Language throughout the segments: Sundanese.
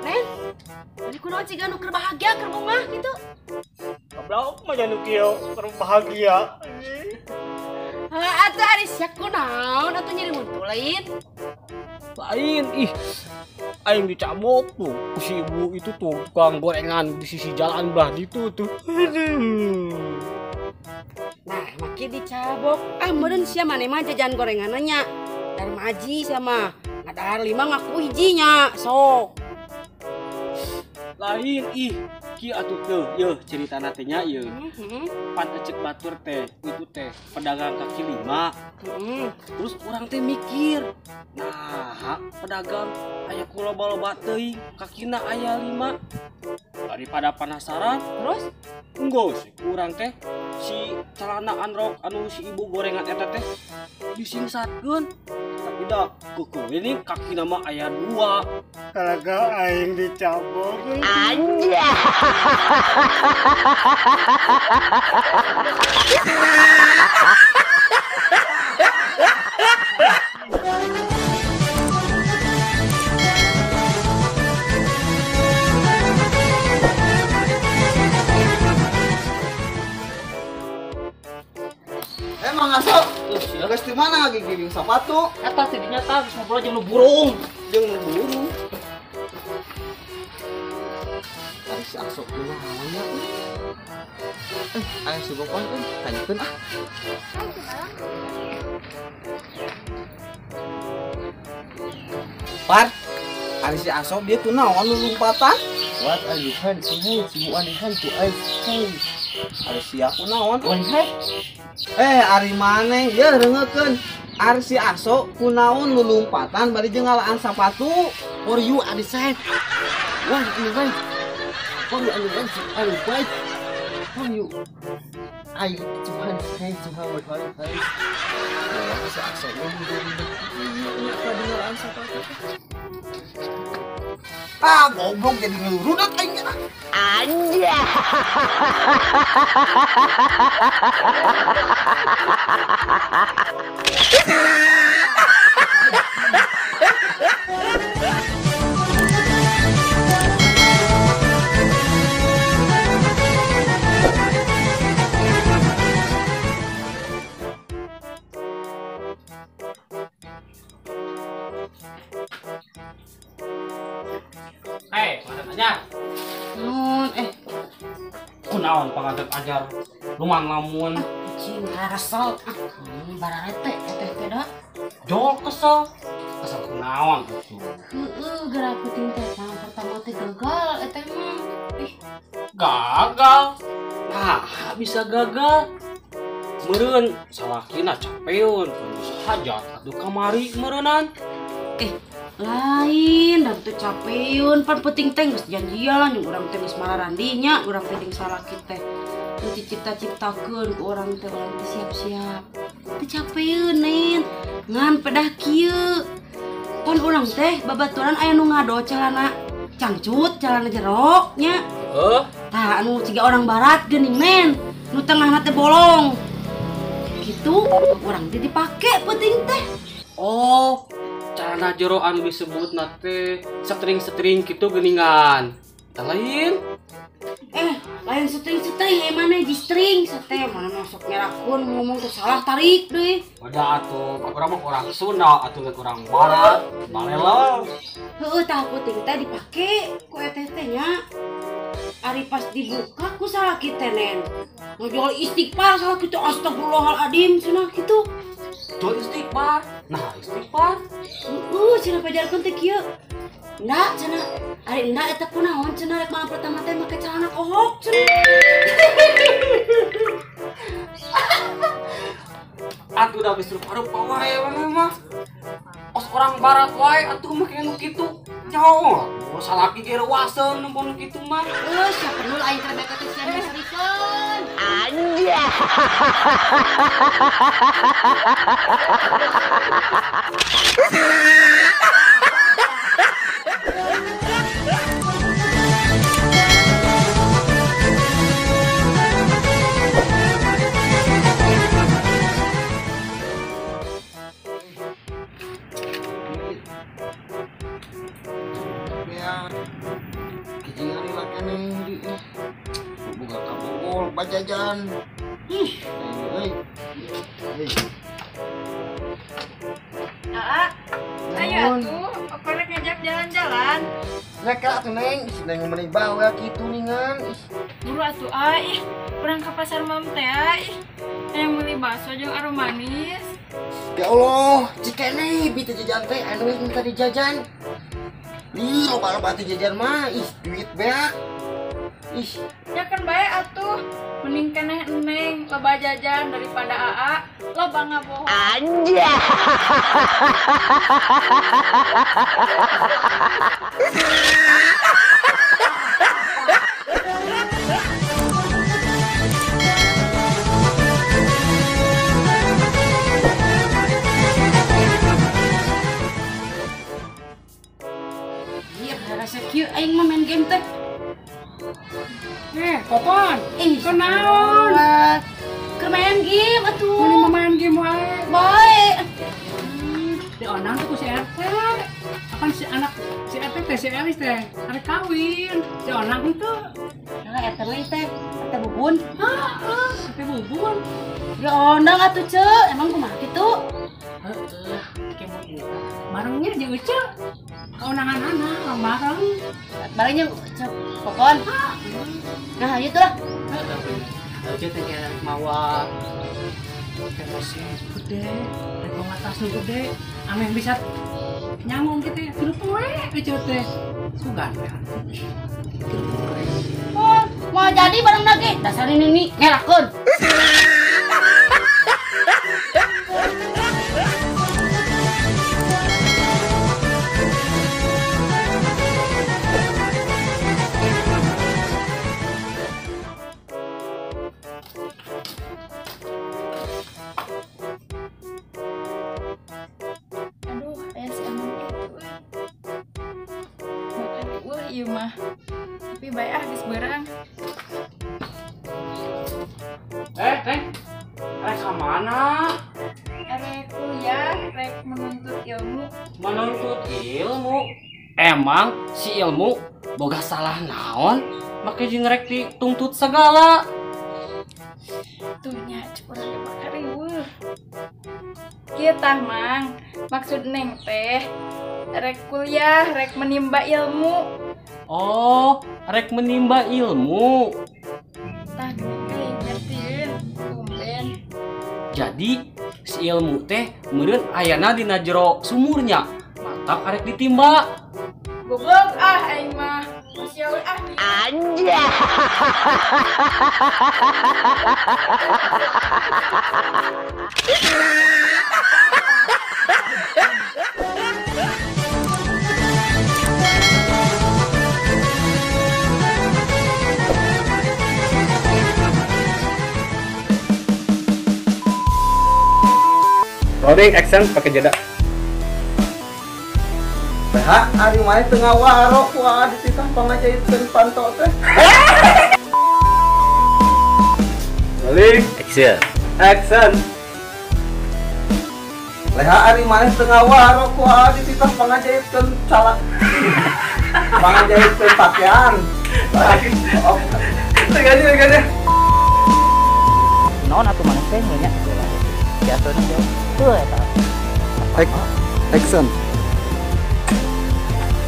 Nen, ini kunaon ciga nu keur bahagia keur bungah gitu. Goblok mah nu kieu keur bahagia. Hah, atuh ari sia kunaon atuh nyeri huntu lain. Lain ih. Aing dicabok tuh si ibu itu tuh tukang gorengan di sisi jalan belah ditu tuh. Nah, makin dicabok. Ah, meureun sia maneh mah jajan gorenganna nya. Darmaji sama ngadahar 5 ngaku hijinya sok. Lain ih kieu atuh teu yeuh ceritana teh nya ieu. Pan ecek batur teh itu teh pedagang kaki 5. Terus urang teh mikir, nah pedagang aya ku loba-loba teuing kakina aya 5. Daripada penasaran terus enggeus urang teh si celana anrok anu si ibu gorengan eta teh disingsatkeun. Tapi dah keukeun ini kakina mah aya 2. Kalaga aing dicabok. Anjay. Emang asok, geus di mana ngagigiring sepatu? Eta teh dinya tah geus ngobrol jeung nu burung. Jeung nu burung. Ari si Asok kunaon nya euy? Aya si Bopon euy, tanyakeun ah. Par, ari si Asok dia kunaon lulumpatan? What are you hand to hey, si buan hand to hey. Ari sia kunaon? Wan hey. Ari maneh yeuh reungeukeun. Ari si Aso kunaon lulumpatan bari jeung ngalaan sapatu. For you ari said. Wan ini wan. For you ari wan ari white. For you. I Tuhan hey Tuhan what hey. Si Aso ngalaan sapatu. Ah, goblok jadi ngerudak aing. Anjay. Hei, mana tanya? Nun, Kunaon pangaget ajar luman lamun. Cing, kesel. Bararete teh teh da. Jol kesel. Kesel kunaon atuh. Heeh, geura penting teh malam pertama teh gagal eteh mah. Ih, gagal. Nah, bisa gagal. Meureun salakina capeun, geus hajat atuh kamari meureunnan. Lain da teu capeun pan penting teh geus janjian jeung urang teh geus mararandinya urang teh jeung salaki teh teu dicipta-ciptakeun ku urang teh siap-siap teu capeun nen ngan pedah kieu pan urang teh babaturan aya nu ngado celana cangcut celana jero nya heuh tah anu ciga orang barat geuning nen nu tengahna teh bolong kitu urang teh dipake penting teh. Oh, celana jero anu disebut nate setring-setring gitu geningan. Tah lain? Lain setring-setring mana di string sete mana masuk ngerakun ngomong teh salah tarik deui. Udah atuh, urang mah orang Sunda atuh lain orang barat, balela. Heueuh tah peuting teh dipake ku eteh teh nya. Ari pas dibuka ku salaki teh nen. Ngojol istighfar salaki teh astagfirullahaladzim cenah kitu. Jol istighfar. Nah, istighfar. Heeh, cenah pajarkeun teh kieu. Nda cenah, ari nda eta kunaon cenah rek malam pertama teh make celana kohok cenah. Atuh da geus rupa-rupa wae maneh mah. Os orang barat wae atuh make nu kitu. Nyaho, salaki ge reuaseun nempo nu kitu mah. Geus sia perlu aing teh beke teh sia diserikeun. Anjay. jajan. Ih, euy. Aa, ayo atuh, korek ngajak jalan-jalan. Rek atuh Neng, si Neng meni bawa kitu ningan. Buru atuh ah, ih, urang ka pasar mam teh ah, ih. Hayang meuli bakso jeung arum manis. Ya Allah, cikene bi teh jajan teh anu geus minta dijajan. Ih, loba-loba teh jajan mah, ih duit beak. Ih, ya kan bae atuh. Mending keneh Neng loba jajan daripada Aa loba ngabohong. Anjay. Iya, rasa kieu aing mah main game teh. Popon, kunaon? Keur main game atuh. Mun main game wae. Bae. Di onang tuh ku si RT. Apan si anak si RT teh si Elis teh arek kawin. Si onang henteu. Lah eta we teh, teh bubun. Heeh, teh bubun. Di onang atuh ceu, emang kumaha kitu? Heeh, ke mun barengnya jeung Ece. Kaunangan anak bareng. Barengnya Ece Popon. Nah, itu lah. Ece teh mawa emosi gede, rek mawa tas nu gede, ameh bisa nyanggung kitu tilu poe Ece teh. Sugan we atuh. Oh, mau jadi bareng lagi. Dasar ini nih ngelakeun. Aduh, aya si Amang itu euy. Makan eueuh ieu mah. Tapi bae ah geus beurang. Teh. Rek ka mana? Rek kuliah, rek menuntut ilmu. Menuntut ilmu? Emang si ilmu boga salah naon? Make jeung rek dituntut segala. Tuh nya cek urang ge bakal riweuh. Kieu tah Mang, maksud Neng teh rek kuliah, rek menimba ilmu. Oh, rek menimba ilmu. Tah geuning euy ngertieun, tumben. Jadi si ilmu teh meureun ayana dina jero sumurnya. Matak arek ditimba. Goblok ah aing mah. Masih ah. Anjay. Loading action pakai jeda. Bah, ari mah teu ngawarok wah dititah pangajaitkeun panto teh. Rolling action. Action. Leha ari maneh teu ngawarok wah dititah pangajaitkeun calak. Pangajaitkeun pakaian. Oh. Tegaja. Naon atuh maneh teh nya? Jatuhna jauh. Tuh eta. Action.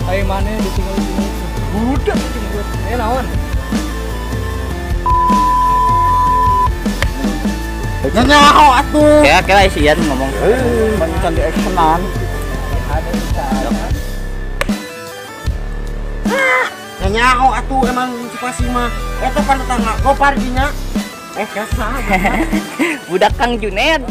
Ayo mana ditinggal sini. Budak tinggal. Naon? Nyaho atuh. Kira-kira isian ngomong. Banyak di actionan. Nyaho atuh emang situasi mah. Eta pan tetangga gopar dinya. Kasar. Budak Kang Junet.